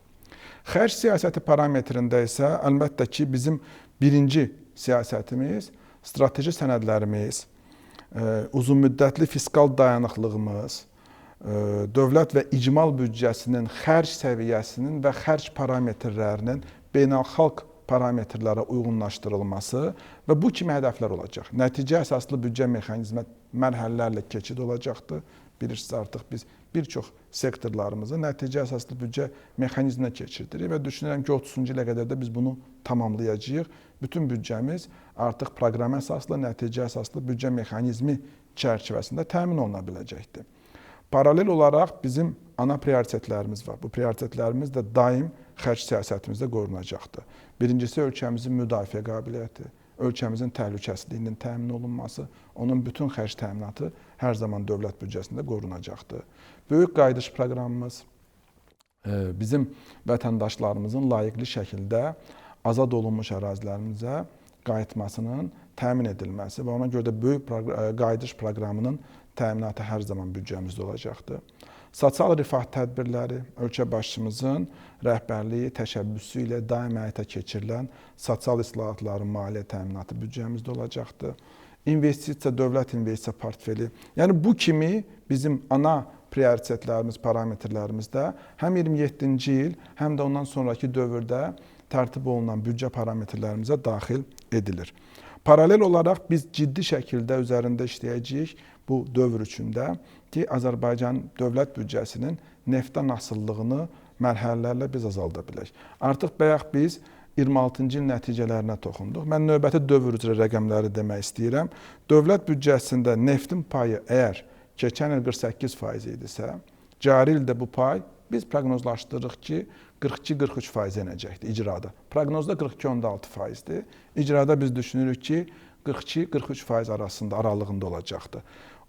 Xərc siyasəti parametrində isə əlbəttə ki, bizim birinci siyasətimiz, strateji sənədlərimiz, uzunmüddətli fiskal dayanıqlığımız, dövlət və icmal büdcəsinin xərc səviyyəsinin və xərc parametrlərinin beynəlxalq parametrlərə uyğunlaşdırılması və bu kimi hədəflər olacaq. Nəticə əsaslı büdcə mexanizmə mərhələlərlə keçid olacaqdır. Bilirsiniz, artıq biz bir çox sektorlarımızı nəticə əsaslı büdcə mexanizminə keçirdirik və düşünürəm ki, 30-cu ilə qədər də biz bunu tamamlayacağıq. Bütün büdcəmiz artıq proqram əsaslı, nəticə əsaslı büdcə mexanizmi çərçivəsində təmin oluna biləcəkdir. Paralel olaraq bizim ana prioritetlərimiz var. Bu prioritetlərimiz də daim xərc siyasətimizdə qorunacaqdır. Birincisi, ölkəmizin müdafiə qabiliyyəti, ölkəmizin təhlükəsizliyinin təmin olunması, onun bütün xərc təminatı hər zaman dövlət büdcəsində qorunacaqdır. Böyük qayıdış proqramımız bizim vətəndaşlarımızın layiqli şəkildə azad olunmuş ərazilərimizə qayıtmasının təmin edilməsi və ona görə də böyük qayıdış proqramının təminatı hər zaman büdcəmizdə olacaqdır. Sosial rifah tədbirləri ölkə başçımızın rəhbərliyi, təşəbbüsü ilə daim həyata keçirilən sosial islahatların maliyyə təminatı büdcəmizdə olacaqdır. İnvestisiya, dövlət investisiya portfeli. Yəni bu kimi bizim ana prioritetlərimiz, parametrlərimizdə həm 27-ci il, həm də ondan sonrakı dövrdə tərtib olunan büdcə parametrlərimizə daxil edilir. Paralel olaraq biz ciddi şəkildə üzərində işləyəcəyik bu dövr içində ki, Azərbaycan dövlət büdcəsinin neftdən asılılığını mərhələlərlə biz azalda bilək. Artıq bayaq biz 26-cı il nəticələrinə toxunduq. Mən növbəti dövr üzrə rəqəmləri demək istəyirəm. Dövlət büdcəsində neftin payı əgər keçən il 48% idisə, cari ildə bu pay biz proqnozlaşdırırıq ki, 42-43% enəcəkdir icrada. Proqnozda 42,6%-dir. İcrada biz düşünürük ki, 42-43% arasında aralığında olacaqdır.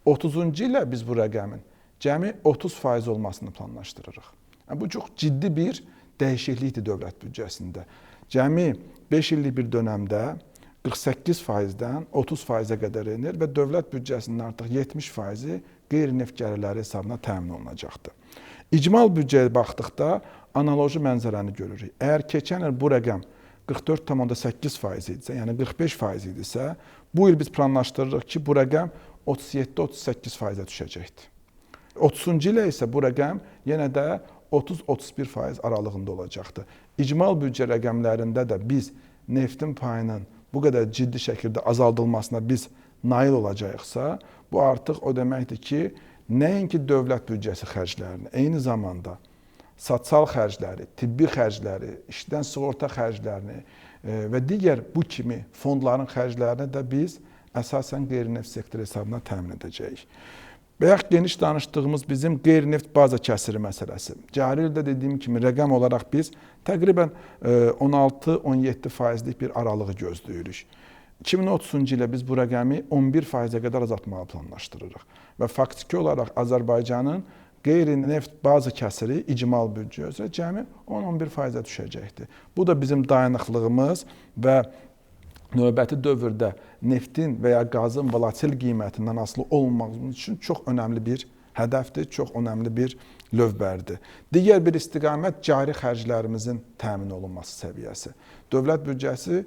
30-cu ilə biz bu rəqəmin cəmi 30% olmasını planlaşdırırıq. Yəni, bu çox ciddi bir dəyişiklikdir dövlət büdcəsində. Cəmi 5 illik bir dönəmdə 48%-dən 30%-ə qədər enir və dövlət büdcəsinin artıq 70%-i qeyri-neft gəlirləri hesabına təmin olunacaqdır. İcmal büdcəyə baxdıqda analoji mənzərəni görürük. Əgər keçən il bu rəqəm 44,8% idisə, yəni 45% idisə, bu il biz planlaşdırırıq ki, bu rəqəm 37-38%-ə düşəcəkdir. 30-cu ilə isə bu rəqəm yenə də 30-31% aralığında olacaqdır. İcmal büdcə rəqəmlərində də biz neftin payının bu qədər ciddi şəkildə azaldılmasına biz nail olacağıqsa, bu artıq o deməkdir ki, nəinki dövlət büdcəsi xərclərini, eyni zamanda sosial xərcləri, tibbi xərcləri, işdən sığorta xərclərini və digər bu kimi fondların xərclərini də biz əsasən qeyri-neft sektoru hesabına təmin edəcəyik. Bayaq geniş danışdığımız bizim qeyri-neft baza kəsiri məsələsi. Cari ildə dediyim kimi rəqəm olaraq biz təqribən 16-17%lik bir aralığı gözləyirik. 2030-cu ilə biz bu rəqəmi 11%-ə qədər azaltmağı planlaşdırırıq. Və faktiki olaraq Azərbaycanın qeyri-neft baza kəsiri icmal büdcə üzrə cəmi 10-11%-ə düşəcəkdir. Bu da bizim dayanıqlığımız və növbəti dövrdə neftin və ya qazın volatil qiymətindən asılı olmamamız üçün çox önəmli bir hədəfdir, çox önəmli bir lövbərdir. Digər bir istiqamət cari xərclərimizin təmin olunması səviyyəsi. Dövlət büdcəsi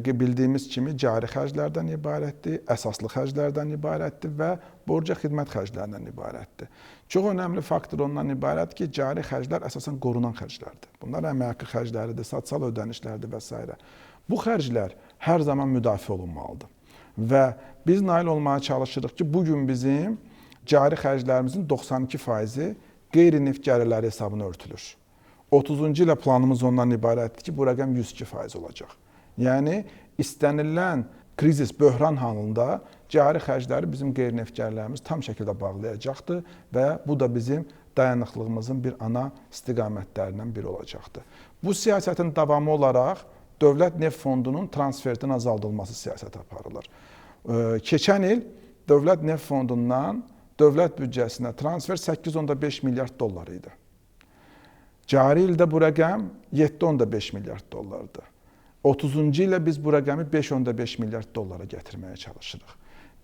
bildiyimiz kimi cari xərclərdən ibarətdir, əsaslı xərclərdən ibarətdir və borca xidmət xərclərindən ibarətdir. Çox önəmli faktor ondan ibarətdir ki, cari xərclər əsasən qorunan xərclərdir. Bunlar əmək haqqı xərcləridir, sosial ödənişlərdir və s. Bu xərclər hər zaman müdafiə olunmalıdır. Və biz nail olmağa çalışırıq ki, bugün bizim cari xərclərimizin 92%-i qeyri-neft gəlirləri hesabına örtülür. 30-cu ilə planımız ondan ibarətdir ki, bu rəqəm 102% olacaq. Yəni, istənilən krizis, böhran halında cari xərcləri bizim qeyri-neft gəlirlərimiz tam şəkildə bağlayacaqdır və bu da bizim dayanıqlığımızın bir ana istiqamətlərindən biri olacaqdır. Bu siyasətin davamı olaraq Dövlət Neft Fondunun transferinin azaldılması siyasəti aparılır. Keçən il Dövlət Neft Fondundan dövlət büdcəsinə transfer 8,5 milyard dollar idi. Cari ildə bu rəqəm 7,5 milyard dollardır. 30-cu ilə biz bu rəqəmi 5,5 milyard dollara gətirməyə çalışırıq.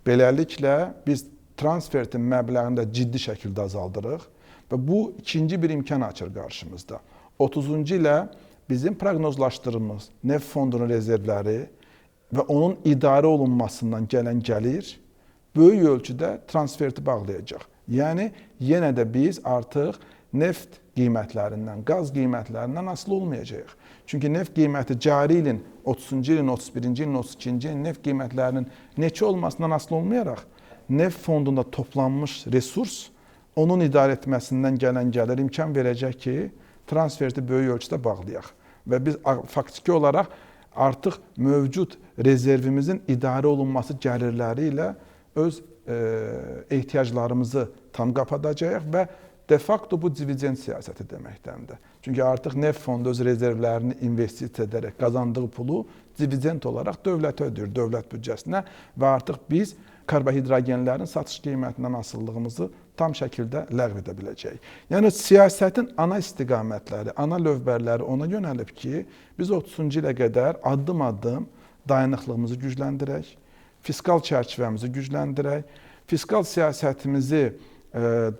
Beləliklə biz transferin məbləğini də ciddi şəkildə azaldırıq və bu ikinci bir imkan açır qarşımızda. 30-cu ilə bizim proqnozlaşdırdığımız neft fondunun rezervləri və onun idarə olunmasından gələn gəlir böyük ölçüdə transferti bağlayacaq. Yəni, yenə də biz artıq neft qiymətlərindən, qaz qiymətlərindən asılı olmayacağıq. Çünki neft qiyməti cari ilin, 30-cu ilin, 31-ci ilin, 32-ci ilin neft qiymətlərinin neçə olmasından asılı olmayaraq, neft fondunda toplanmış resurs onun idarə etməsindən gələn gəlir imkan verəcək ki, transferti böyük ölçüdə bağlayaq. Və biz faktiki olaraq artıq mövcud rezervimizin idarə olunması gəlirləri ilə öz ehtiyaclarımızı tam qapadacağıq və de facto bu dividend siyasəti deməkdəndir. Çünki artıq neft fondu öz rezervlərini investisiya edərək qazandığı pulu dividend olaraq dövlətə ödəyir, dövlət büdcəsinə və artıq biz karbohidrogenlərin satış qiymətindən asılılığımızı tam şəkildə ləğv edə biləcəyik. Yəni siyasətin ana istiqamətləri, ana lövbərləri ona yönəlib ki, biz 30-cu ilə qədər addım-addım dayanıqlığımızı gücləndirək, fiskal çərçivəmizi gücləndirək, fiskal siyasətimizi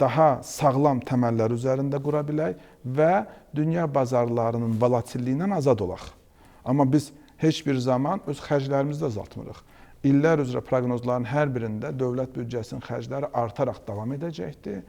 daha sağlam təməllər üzərində qura bilək və dünya bazarlarının volatilliyindən azad olaq. Amma biz heç bir zaman öz xərclərimizi də azaltmırıq. İllər üzrə proqnozların hər birində dövlət büdcəsinin xərcləri artaraq davam edəcəkdir.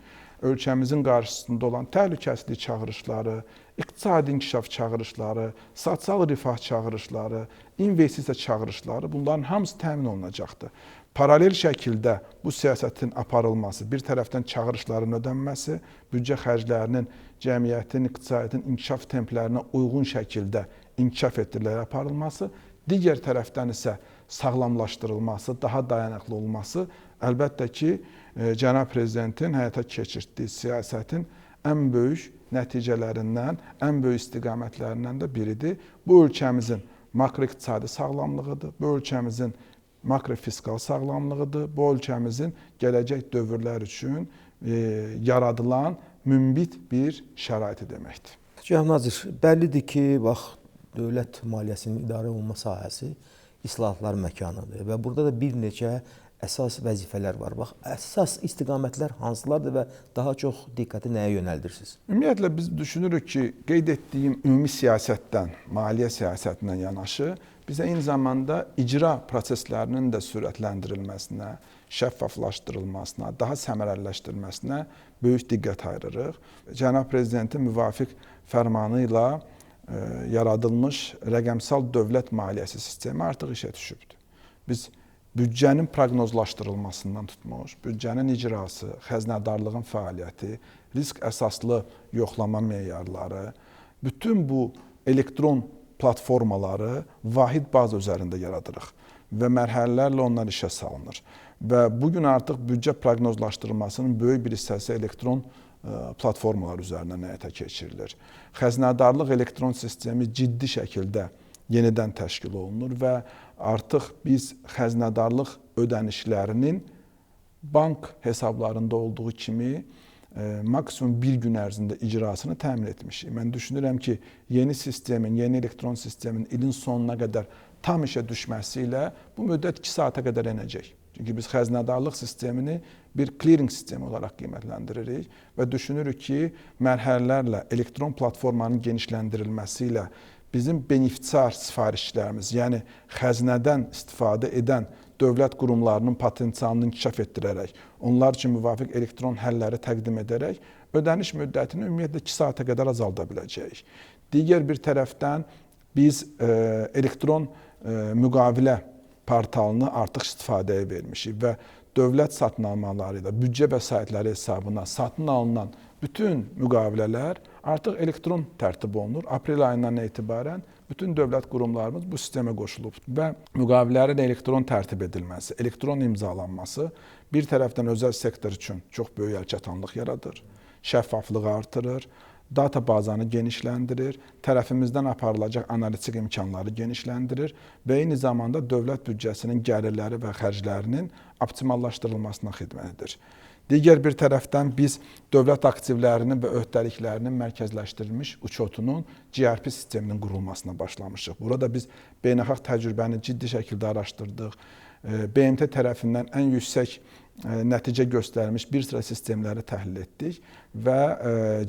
Ölkəmizin qarşısında olan təhlükəsizlik çağırışları, iqtisadi inkişaf çağırışları, sosial rifah çağırışları, investisiya çağırışları, bunların hamısı təmin olunacaqdır. Paralel şəkildə bu siyasətin aparılması, bir tərəfdən çağırışların ödənməsi, büdcə xərclərinin cəmiyyətin, iqtisadiyyatın inkişaf templərinə uyğun şəkildə inkişaf etdirilərək aparılması, digər tərəfdən isə sağlamlaşdırılması, daha dayanıqlı olması, əlbəttə ki, cənab prezidentin həyata keçirtdiyi siyasətin ən böyük nəticələrindən, ən böyük istiqamətlərindən də biridir. Bu ölkəmizin makroiqtisadi sağlamlığıdır, bu ölkəmizin makrofiskal sağlamlığıdır, bu ölkəmizin gələcək dövrlər üçün yaradılan münbit bir şəraiti deməkdir. Cənab nazir, bəllidir ki, bax, dövlət maliyyəsinin idarə olunma sahəsi islahatlar məkanıdır və burada da bir neçə əsas vəzifələr var. Bax, əsas istiqamətlər hansılardır və daha çox diqqəti nəyə yönəldirsiniz? Ümumiyyətlə, biz düşünürük ki, qeyd etdiyim ümumi siyasətdən, maliyyə siyasətindən yanaşı, bizə eyni zamanda icra proseslərinin də sürətləndirilməsinə, şəffaflaşdırılmasına, daha səmərəliləşdirilməsinə böyük diqqət ayırırıq. Cənab Prezidentin müvafiq fərmanı ilə yaradılmış rəqəmsal dövlət maliyyəsi sistemi artıq işə düşübdür. Biz büdcənin proqnozlaşdırılmasından tutmuş, büdcənin icrası, xəzinədarlığın fəaliyyəti, risk əsaslı yoxlama meyarları, bütün bu elektron platformaları vahid baza üzərində yaradırıq və mərhələlərlə onlar işə salınır. Və bugün artıq büdcə proqnozlaşdırılmasının böyük bir hissəsi elektron platformalar üzərindən həyata keçirilir. Xəzinədarlıq elektron sistemi ciddi şəkildə yenidən təşkil olunur və artıq biz xəzinədarlıq ödənişlərinin bank hesablarında olduğu kimi maksimum bir gün ərzində icrasını təmin etmişik. Mən düşünürəm ki, yeni sistemin, yeni elektron sistemin ilin sonuna qədər tam işə düşməsi ilə bu müddət 2 saata qədər enəcək. Çünki biz xəzinədarlıq sistemini bir clearing sistemi olaraq qiymətləndiririk və düşünürük ki, mərhələlərlə elektron platformanın genişləndirilməsi ilə bizim benefisiar sifarişçilərimiz, yəni xəzinədən istifadə edən dövlət qurumlarının potensialını inkişaf etdirərək, onlar üçün müvafiq elektron həlləri təqdim edərək ödəniş müddətini ümumiyyətlə 2 saata qədər azalda biləcəyik. Digər bir tərəfdən biz elektron müqavilə portalını artıq istifadəyə vermişik və dövlət satın almaları ilə büdcə vəsaitləri hesabına satın alınan bütün müqavilələr artıq elektron tərtib olunur. Aprel ayından etibarən bütün dövlət qurumlarımız bu sistemə qoşulub və müqavilələrin elektron tərtib edilməsi, elektron imzalanması bir tərəfdən özəl sektor üçün çox böyük əlçatanlıq yaradır, şəffaflığı artırır, data bazanı genişləndirir, tərəfimizdən aparılacaq analitik imkanları genişləndirir və eyni zamanda dövlət büdcəsinin gəlirləri və xərclərinin optimallaşdırılmasına xidmət edir. Digər bir tərəfdən biz dövlət aktivlərinin və öhdəliklərinin mərkəzləşdirilmiş uçotunun GRP sisteminin qurulmasına başlamışıq. Burada biz beynəlxalq təcrübəni ciddi şəkildə araşdırdıq. BMT tərəfindən ən yüksək nəticə göstərmiş bir sıra sistemləri təhlil etdik və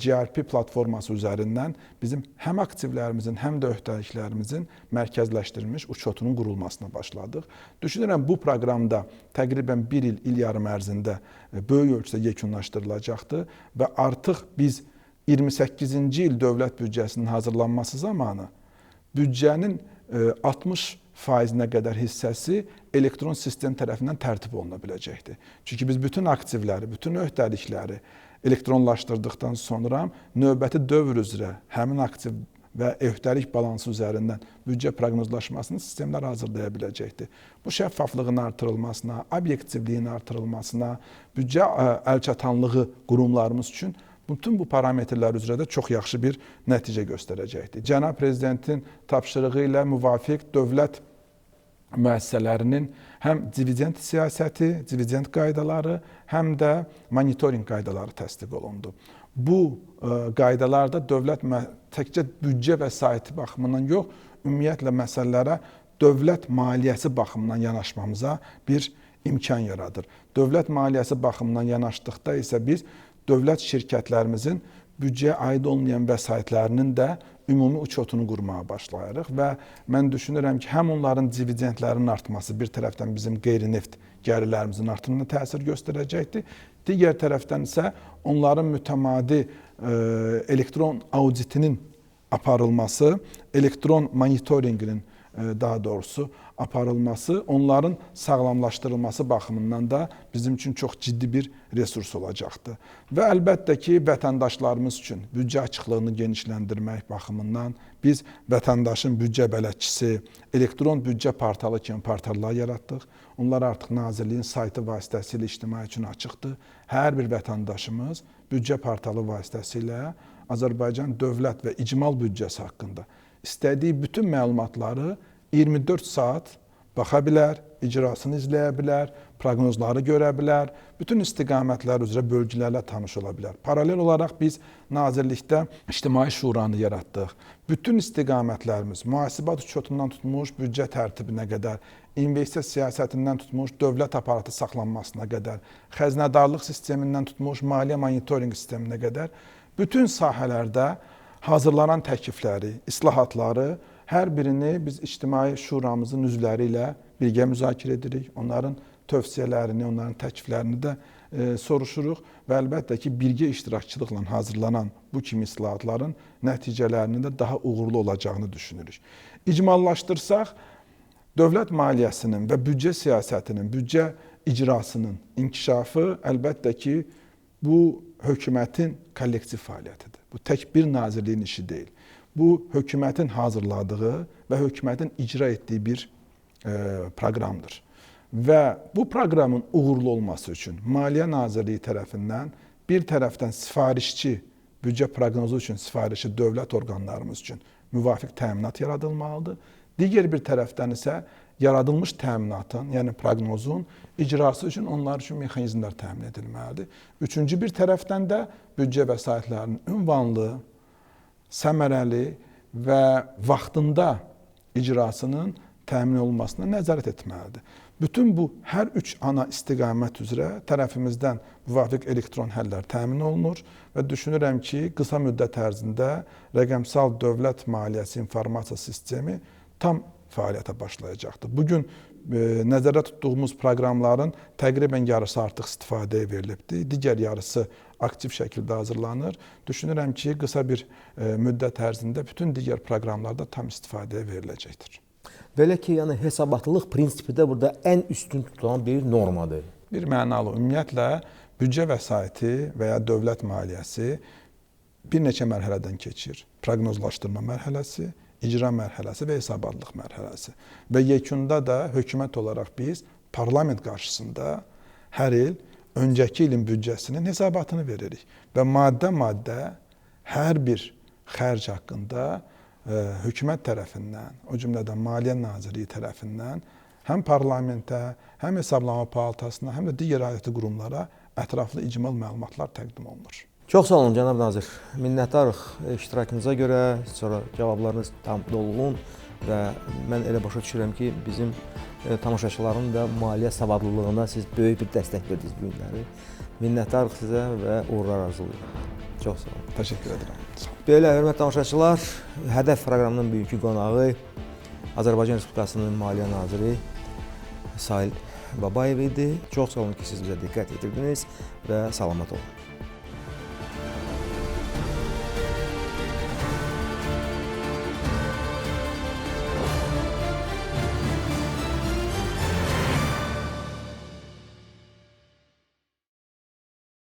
GRP platforması üzərindən bizim həm aktivlərimizin, həm də öhdəliklərimizin mərkəzləşdirilmiş uçotunun qurulmasına başladıq. Düşünürəm, bu proqramda təqribən bir il, il yarım ərzində böyük ölçüdə yekunlaşdırılacaqdır və artıq biz 28-ci il dövlət büdcəsinin hazırlanması zamanı büdcənin 60%-nə qədər hissəsi elektron sistem tərəfindən tərtib oluna biləcəkdir. Çünki biz bütün aktivləri, bütün öhdəlikləri elektronlaşdırdıqdan sonra növbəti dövr üzrə həmin aktiv və öhdəlik balansı üzərindən büdcə proqnozlaşmasını sistemlər hazırlaya biləcəkdir. Bu şəffaflığın artırılmasına, obyektivliyin artırılmasına, büdcə əlçatanlığı qurumlarımız üçün bütün bu parametrlər üzrə də çox yaxşı bir nəticə göstərəcəkdir. Cənab Prezidentin tapşırığı ilə müvafiq dövlət müəssisələrinin həm dividend siyasəti, dividend qaydaları, həm də monitorinq qaydaları təsdiq olundu. Bu qaydalarda dövlət təkcə büdcə vəsaiti baxımından yox, ümumiyyətlə məsələlərə dövlət maliyyəsi baxımından yanaşmamıza bir imkan yaradır. Dövlət maliyyəsi baxımından yanaşdıqda isə biz dövlət şirkətlərimizin büdcəyə aid olmayan vəsaitlərinin də ümumi uçotunu qurmağa başlayırıq və mən düşünürəm ki, həm onların dividendlərinin artması bir tərəfdən bizim qeyri-neft gəlirlərimizin artımına təsir göstərəcəkdir. Digər tərəfdən isə onların mütəmadi elektron auditinin aparılması, elektron monitorinqinin daha doğrusu aparılması, onların sağlamlaşdırılması baxımından da bizim üçün çox ciddi bir resurs olacaqdır. Və əlbəttə ki, vətəndaşlarımız üçün büdcə açıqlığını genişləndirmək baxımından biz vətəndaşın büdcə bələdçisi, elektron büdcə portalı kimi portallar yaratdıq. Onlar artıq Nazirliyin saytı vasitəsilə ictimai üçün açıqdır. Hər bir vətəndaşımız büdcə portalı vasitəsilə Azərbaycan dövlət və icmal büdcəsi haqqında istədiyi bütün məlumatları 24 saat baxa bilər, icrasını izləyə bilər, proqnozları görə bilər, bütün istiqamətlər üzrə bölgülərlə tanış ola bilər. Paralel olaraq biz Nazirlikdə İctimai Şuranı yaratdıq. Bütün istiqamətlərimiz, mühasibat uçotundan tutmuş büdcə tərtibinə qədər, investisiya siyasətindən tutmuş dövlət aparatı saxlanmasına qədər, xəzinədarlıq sistemindən tutmuş maliyyə monitorinq sisteminə qədər bütün sahələrdə hazırlanan təklifləri, islahatları hər birini biz İctimai Şuramızın üzvləri ilə birgə müzakirə edirik. Onların tövsiyələrini, onların təkliflərini də soruşuruq və əlbəttə ki, birgə iştirakçılıqla hazırlanan bu kimi islahatların nəticələrinin də daha uğurlu olacağını düşünürük. İcmallaşdırsaq, dövlət maliyyəsinin və büdcə siyasətinin, büdcə icrasının inkişafı əlbəttə ki, bu hökumətin kollektiv fəaliyyətidir. Bu tək bir nazirliyin işi deyil. Bu hökumətin hazırladığı və hökumətin icra etdiyi bir proqramdır. Və bu proqramın uğurlu olması üçün Maliyyə Nazirliyi tərəfindən bir tərəfdən sifarişçi, büdcə proqnozu üçün sifarişçi dövlət orqanlarımız üçün müvafiq təminat yaradılmalıdır. Digər bir tərəfdən isə yaradılmış təminatın, yəni proqnozun icrası üçün onlar üçün mexanizmlər təmin edilməlidir. Üçüncü bir tərəfdən də büdcə vəsaitlərinin ünvanlı, səmərəli və vaxtında icrasının təmin olunmasına nəzarət etməlidir. Bütün bu hər üç ana istiqamət üzrə tərəfimizdən müvafiq elektron həllər təmin olunur və düşünürəm ki, qısa müddət ərzində rəqəmsal dövlət maliyyəsi informasiya sistemi tam fəaliyyətə başlayacaqdır. Bugün nəzərdə tutduğumuz proqramların təqribən yarısı artıq istifadəyə verilibdir. Digər yarısı aktiv şəkildə hazırlanır. Düşünürəm ki, qısa bir müddət ərzində bütün digər proqramlar da tam istifadəyə veriləcəkdir. Belə ki, yəni hesabatlılıq prinsipi də burada ən üstün tutulan bir normadır. Bir mənalı, ümumiyyətlə büdcə vəsaiti və ya dövlət maliyyəsi bir neçə mərhələdən keçir. Proqnozlaşdırma mərhələsi, icra mərhələsi və hesabatlıq mərhələsi. Və yekunda da hökumət olaraq biz parlament qarşısında hər il öncəki ilin büdcəsinin hesabatını veririk. Və maddə-maddə hər bir xərc haqqında hökumət tərəfindən, o cümlədən Maliyyə Nazirliyi tərəfindən həm parlamentə, həm Hesablama Palatasına, həm də digər aidiyyatı qurumlara ətraflı icmal məlumatlar təqdim olunur. Çox sağ olun cənab nazir. Minnətdarıq iştirakınıza görə, sonra cavablarınız tam dolğun və mən elə başa düşürəm ki, bizim tamaşaçıların da maliyyə savadlılığına siz böyük bir dəstək verdiniz bu günləri. Minnətdarıq sizə və uğurlar arzulayıram. Çox sağ olun. Təşəkkür edirəm. Sağ olun. Belə, hörmətli tamaşaçılar, Hədəf proqramının bugünkü qonağı Azərbaycan Respublikasının Maliyyə Naziri Sahil Babayev idi. Çox sağ olun ki, siz bizə diqqət yetirdiniz və salamat olun.